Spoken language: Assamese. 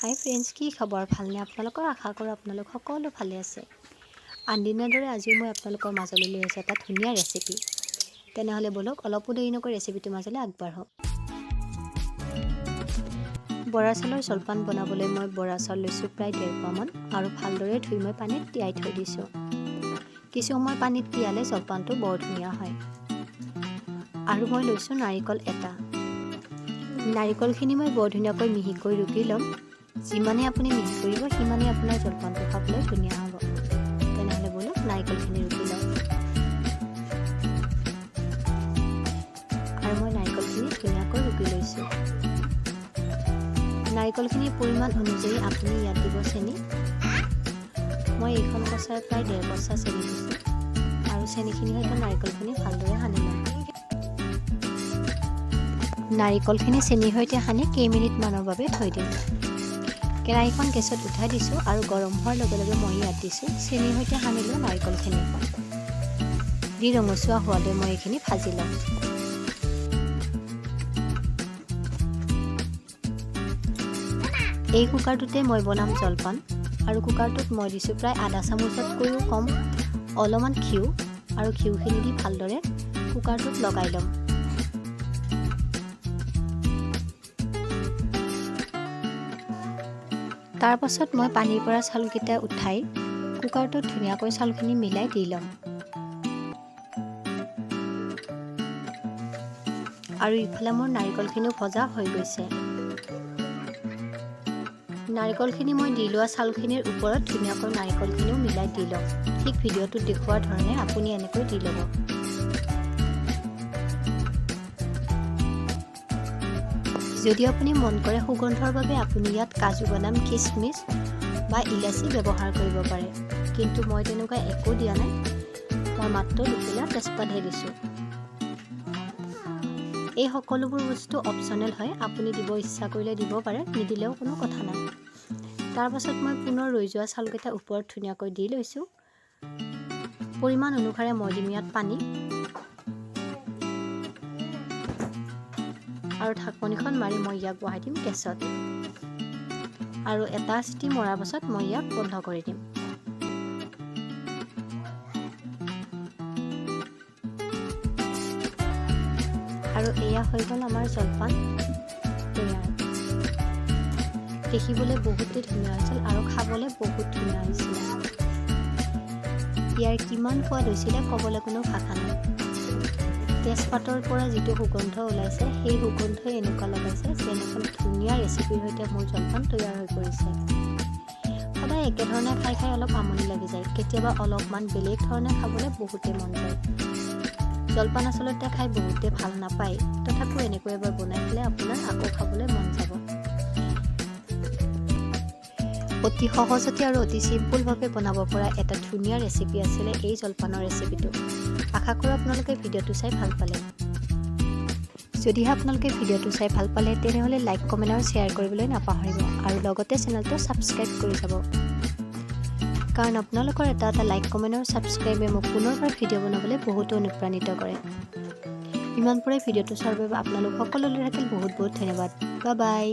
হাই ফ্ৰেণ্ডছ, কি খবৰ? ভালনে আপোনালোকৰ? আশা কৰোঁ আপোনালোক সকলো ভালে আছে। আনদিনাৰ দৰে আজিও মই আপোনালোকৰ মাজলৈ লৈ আহিছোঁ এটা ধুনীয়া ৰেচিপি। তেনেহ'লে ব'লক, অলপো দেৰি নকৰি ৰেচিপিটোৰ মাজলৈ আগবাঢ়োঁ। বৰা চাউলৰ জলপান বনাবলৈ মই বৰা চাউল লৈছোঁ প্ৰায় 1.5 পোৱামান আৰু ভালদৰে ধুই মই পানীত তিয়াই থৈ দিছোঁ। কিছু সময় পানীত তিয়ালে জলপানটো বৰ ধুনীয়া হয়। আৰু মই লৈছোঁ নাৰিকল এটা। নাৰিকলখিনি মই বৰ ধুনীয়াকৈ মিহিকৈ ৰুকি ল'ম। যিমানে আপুনি মিহি কৰিব, সিমানেই আপোনাৰ জলপানটো খাবলৈ ধুনীয়া হ'ব। তেনেহ'লে ব'লক, নাৰিকলখিনি ৰুকি লওঁ। আৰু মই নাৰিকলখিনি ধুনীয়াকৈ ৰুকি লৈছোঁ। নাৰিকলখিনিৰ পৰিমাণ অনুযায়ী আপুনি ইয়াত দিব চেনি। মই এইখন কচাৰ প্ৰায় 1.5 কচা চেনি দিছোঁ আৰু চেনিখিনিৰ সৈতে নাৰিকলখিনি ভালদৰে সানি ল'ম। নাৰিকলখিনি চেনিৰ সৈতে সানি কেইমিনিটমানৰ বাবে থৈ দিম। কেৰাহীখন গেছত উঠাই দিছোঁ আৰু গৰম হোৱাৰ লগে লগে মই ইয়াত দিছোঁ চেনিৰ সৈতে সানি লোৱা নাৰিকলখিনি। দি ৰঙচুৱা হোৱালৈ মই এইখিনি ভাজি ল'ম। এই কুকাৰটোতে মই বনাম জলপান আৰু কুকাৰটোত মই দিছোঁ প্ৰায় আধা চামুচতকৈও কম অলপমান ঘিউ আৰু ঘিউখিনি দি ভালদৰে কুকাৰটোত লগাই ল'ম। তাৰপাছত মই পানীৰ পৰা চাউলকেইটা উঠাই কুকাৰটোত ধুনীয়াকৈ চাউলখিনি মিলাই দি ল'ম। আৰু ইফালে মোৰ নাৰিকলখিনিও ভজা হৈ গৈছে। নাৰিকলখিনি মই দি লোৱা চাউলখিনিৰ ওপৰত ধুনীয়াকৈ নাৰিকলখিনিও মিলাই দি ল'ম। ঠিক ভিডিঅ'টোত দেখুওৱাৰ ধৰণে আপুনি এনেকৈ দি ল'ব। যদি আপুনি মন কৰে, সুগন্ধৰ বাবে আপুনি ইয়াত কাজু বাদাম, খিচমিচ বা ইলাচি ব্যৱহাৰ কৰিব পাৰে। কিন্তু মই তেনেকুৱা একো দিয়া নাই। মই মাত্ৰ দুখিলা তেজপাতহে দিছোঁ। এই সকলোবোৰ বস্তু অপশ্যনেল হয়। আপুনি দিব ইচ্ছা কৰিলে দিব পাৰে, নিদিলেও কোনো কথা নাই। তাৰপাছত মই পুনৰ ৰৈ যোৱা চাউলকেইটা ওপৰত ধুনীয়াকৈ দি লৈছোঁ। পৰিমাণ অনুসাৰে মই দিম ইয়াত পানী আৰু ঢাকনিখন মাৰি মই ইয়াক বহাই দিম গেছত আৰু এটা চিটি মৰাৰ পাছত মই ইয়াক বন্ধ কৰি দিম। আৰু এয়া হৈ গ'ল আমাৰ জলপান তৈয়াৰ। দেখিবলৈ বহুতেই ধুনীয়া হৈছিল আৰু খাবলৈ বহুত ধুনীয়া হৈছিলে। ইয়াৰ কিমান সোৱাদ হৈছিলে, ক'বলৈ কোনো ভাষা নাই। তেজপাতৰ পৰা যিটো সুগন্ধ ওলাইছে, সেই সুগন্ধই এনেকুৱা লগাইছে যেন এখন ধুনীয়া ৰেচিপিৰ সৈতে মোৰ জলপান তৈয়াৰ হৈ পৰিছে। সদায় একেধৰণে খাই খাই অলপ আমনি লাগি যায়। কেতিয়াবা অলপমান বেলেগ ধৰণে খাবলৈ বহুতেই মন যায়। জলপান আচলতে খাই বহুতে ভাল নাপায়, তথাপিও এনেকৈ এবাৰ বনাই খালে আপোনাৰ আকৌ খাবলৈ মন যাব। অতি সহজতে আৰু অতি চিম্পুলভাৱে বনাব পৰা এটা ধুনীয়া ৰেচিপি আছিলে এই জলপানৰ ৰেচিপিটো। আশা কৰোঁ আপোনালোকে ভিডিঅ'টো চাই ভাল পালে। যদিহে আপোনালোকে ভিডিঅ'টো চাই ভাল পালে, তেনেহ'লে লাইক, কমেণ্ট আৰু শ্বেয়াৰ কৰিবলৈ নাপাহৰিব আৰু লগতে চেনেলটো ছাবস্ক্ৰাইব কৰি যাব, কাৰণ আপোনালোকৰ এটা এটা লাইক, কমেণ্ট আৰু ছাবস্ক্ৰাইবে মোক পুনৰবাৰ ভিডিঅ' বনাবলৈ বহুতো অনুপ্ৰাণিত কৰে। ইমানপৰে ভিডিঅ'টো চোৱাৰ বাবে আপোনালোক সকলোলৈ থাকিল বহুত বহুত ধন্যবাদ। Bye bye.